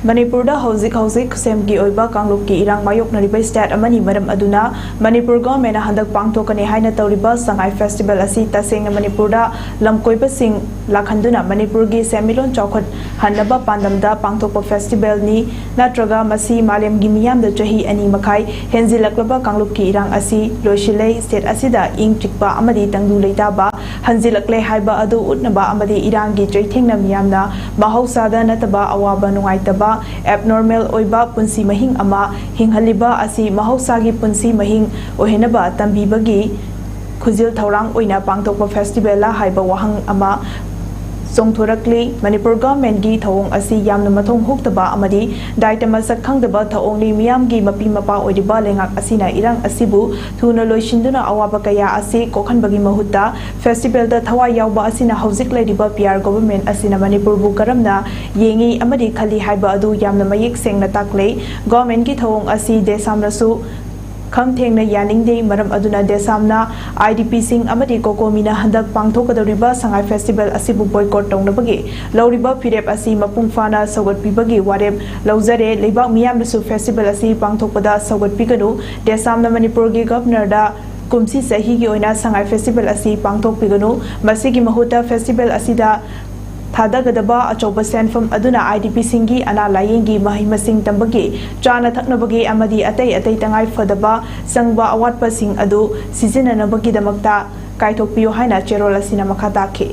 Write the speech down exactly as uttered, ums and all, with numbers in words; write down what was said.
ꯃꯅꯤꯄꯨꯔꯗ ꯍꯧꯖꯤꯛ ꯍꯧꯖꯤꯛ ꯈꯨꯠꯁꯦꯝꯒꯤ ꯑꯣꯏꯕ ꯀꯥꯡꯂꯨꯞꯀꯤ ꯏꯔꯥꯡ ꯃꯥꯌꯣꯛꯅꯔꯤꯕ state ꯑꯃꯅꯤ꯫ ꯃꯔꯝ ꯑꯗꯨꯅ ꯃꯅꯤꯄꯨꯔ governmentꯅ ꯍꯟꯗꯛ ꯄꯥꯡꯊꯣꯛꯀꯅꯤ ꯍꯥꯏꯅ ꯇꯧꯔꯤꯕ ꯁꯉꯥꯏ festival ꯑꯁꯤ ꯇꯁꯦꯡꯅ ꯃꯅꯤꯄꯨꯔꯗ ꯂꯝꯀꯣꯏꯕꯁꯤꯡ ꯂꯥꯛꯍꯟꯗꯨꯅ ꯃꯅꯤꯄꯨꯔꯒꯤ ꯁꯦꯟꯃꯤꯠꯂꯣꯟ ꯆꯥꯎꯈꯠꯍꯟꯅꯕ ꯄꯥꯟꯗꯝꯗ ꯄꯥꯡꯊꯣꯛꯄ festivalꯅꯤ, ꯅꯠꯇ꯭ꯔꯒ ꯃꯁꯤ ꯃꯥꯂꯦꯝꯒꯤ ꯃꯤꯌꯥꯝꯗ ꯆꯍꯤ ꯑꯅꯤ ꯃꯈꯥꯏ ꯍꯦꯟꯖꯤꯜꯂꯛꯂꯕ ꯀꯥꯡꯂꯨꯞꯀꯤ ꯏꯔꯥꯡ ꯑꯁꯤ ꯂꯣꯏꯁꯤꯜꯂꯦ, state ꯑꯁꯤꯗ ꯏꯪ ꯆꯤꯛꯄ ꯑꯃꯗꯤ ꯇꯪꯗꯨ ꯂꯩꯇꯥꯕ ꯍꯟꯖꯤꯜꯂꯛꯂꯦ ꯍꯥꯏꯕ ꯑꯗꯨ ꯎꯠꯅꯕ ꯑꯃꯗꯤ ꯏꯔꯥꯡꯒꯤ ꯆꯩꯊꯦꯡꯅ ꯃꯤꯌꯥꯝꯅ ꯃꯍꯧꯁꯥꯗ ꯅꯠꯇꯕ ꯑꯋꯥꯕ ꯅꯨꯡꯉꯥꯏꯇꯕ, abnormal ꯑꯣꯏꯕ ꯄꯨꯟꯁꯤ ꯃꯍꯤꯡ ꯑꯃ ꯍꯤꯡꯍꯜꯂꯤꯕ ꯑꯁꯤ ꯃꯍꯧꯁꯥꯒꯤ ꯄꯨꯟꯁꯤ ꯃꯍꯤꯡ ꯑꯣꯏꯍꯟꯅꯕ ꯇꯝꯕꯤꯕꯒꯤ ꯈꯨꯖꯤꯜ ꯊꯧꯔꯥꯡ ꯑꯣꯏꯅ ꯄꯥꯡꯊꯣꯛꯄ festivalꯂ ꯍꯥꯏꯕ ꯋꯥꯍꯪ ꯑꯃ ꯆꯣꯡꯊꯣꯔꯛꯂꯤ꯫ ꯃꯅꯤꯄꯨꯔ governmentꯀꯤ ꯊꯧꯑꯣꯡ ꯑꯁꯤ ꯌꯥꯝꯅ ꯃꯊꯣꯡ ꯍꯨꯛꯇꯕ ꯑꯃꯗꯤ ꯗꯥꯏꯇ ꯃꯁꯛ ꯈꯪꯗꯕ ꯊꯧꯑꯣꯡꯅꯤ꯫ ꯃꯤꯌꯥꯝꯒꯤ ꯃꯄꯤ ꯃꯄꯥ ꯑꯣꯏꯔꯤꯕ ꯂꯩꯉꯥꯛ ꯑꯁꯤꯅ ꯏꯔꯥꯡ ꯑꯁꯤꯕꯨ ꯊꯨꯅ ꯂꯣꯏꯁꯤꯟꯗꯨꯅ ꯑꯋꯥꯕ ꯀꯌꯥ ꯑꯁꯤ ꯀꯣꯛꯍꯟꯕꯒꯤ ꯃꯍꯨꯠꯇ festivalꯗ ꯊꯋꯥꯏ ꯌꯥꯎꯕ ꯑꯁꯤꯅ ꯍꯧꯖꯤꯛ ꯂꯩꯔꯤꯕ PR government ꯑꯁꯤꯅ ꯃꯅꯤꯄꯨꯔꯕꯨ ꯀꯔꯝꯅ ꯌꯦꯡꯏ ꯑꯃꯗꯤ ꯈꯜꯂꯤ ꯍꯥꯏꯕ ꯑꯗꯨ ꯌꯥꯝꯅ ꯃꯌꯦꯛ ꯁꯦꯡꯅ ꯇꯥꯛꯂꯦ꯫ Governmentꯀꯤ ꯊꯧꯑꯣꯡ ꯑꯁꯤ ꯗꯦꯁꯥꯝꯅꯁꯨ ꯈꯝ ꯊꯦꯡꯅ ꯌꯥꯅꯤꯡꯗꯦ꯫ ꯃꯔꯝ ꯑꯗꯨꯅ ꯗꯦꯁꯥꯝꯅ, IDPꯁꯤꯡ ꯑꯃꯗꯤ COCOMIꯅ ꯍꯟꯗꯛ ꯄꯥꯡꯊꯣꯛꯀꯗꯧꯔꯤꯕ ꯁꯉꯥꯏ festival ꯑꯁꯤꯕꯨ boycott ꯇꯧꯅꯕꯒꯤ ꯂꯧꯔꯤꯕ ꯐꯤꯔꯦꯞ ꯑꯁꯤ ꯃꯄꯨꯡ ꯐꯥꯅ ꯁꯧꯒꯠꯄꯤꯕꯒꯤ ꯋꯥꯔꯦꯞ ꯂꯧꯖꯔꯦ꯫ ꯂꯩꯕꯥꯛ ꯃꯤꯌꯥꯝꯅꯁꯨ festival ꯑꯁꯤ ꯄꯥꯡꯊꯣꯛꯄꯗ ꯁꯧꯒꯠꯄꯤꯒꯅꯨ꯫ ꯗꯦꯁꯥꯝꯅ ꯃꯅꯤꯄꯨꯔꯒꯤ governorꯗ ꯀꯨꯝꯁꯤ ꯆꯍꯤꯒꯤ ꯑꯣꯏꯅ ꯁꯉꯥꯏ festival ꯑꯁꯤ ꯄꯥꯡꯊꯣꯛꯄꯤꯒꯅꯨ꯫ ꯃꯁꯤꯒꯤ ꯃꯍꯨꯠꯇ festival ꯑꯁꯤꯗ ꯊꯥꯗꯒꯗꯕ ꯑꯆꯧꯕ ꯁꯦꯟꯐꯝ ꯑꯗꯨꯅ IDPꯁꯤꯡꯒꯤ ꯑꯅꯥ ꯂꯥꯌꯦꯡꯒꯤ, ꯃꯍꯩ ꯃꯁꯤꯡ ꯇꯝꯕꯒꯤ, ꯆꯥꯅ ꯊꯛꯅꯕꯒꯤ ꯑꯃꯗꯤ ꯑꯇꯩ ꯑꯇꯩ ꯇꯉꯥꯏ ꯐꯗꯕ ꯆꯪꯕ ꯑꯋꯥꯠꯄꯁꯤꯡ ꯑꯗꯨ ꯁꯤꯖꯤꯟꯅꯅꯕꯒꯤꯗꯃꯛꯇ ꯀꯥꯏꯊꯣꯛꯄꯤꯌꯨ ꯍꯥꯏꯅ ꯆꯦꯔꯣꯜ ꯑꯁꯤꯅ ꯃꯈꯥ ꯇꯥꯈꯤ꯫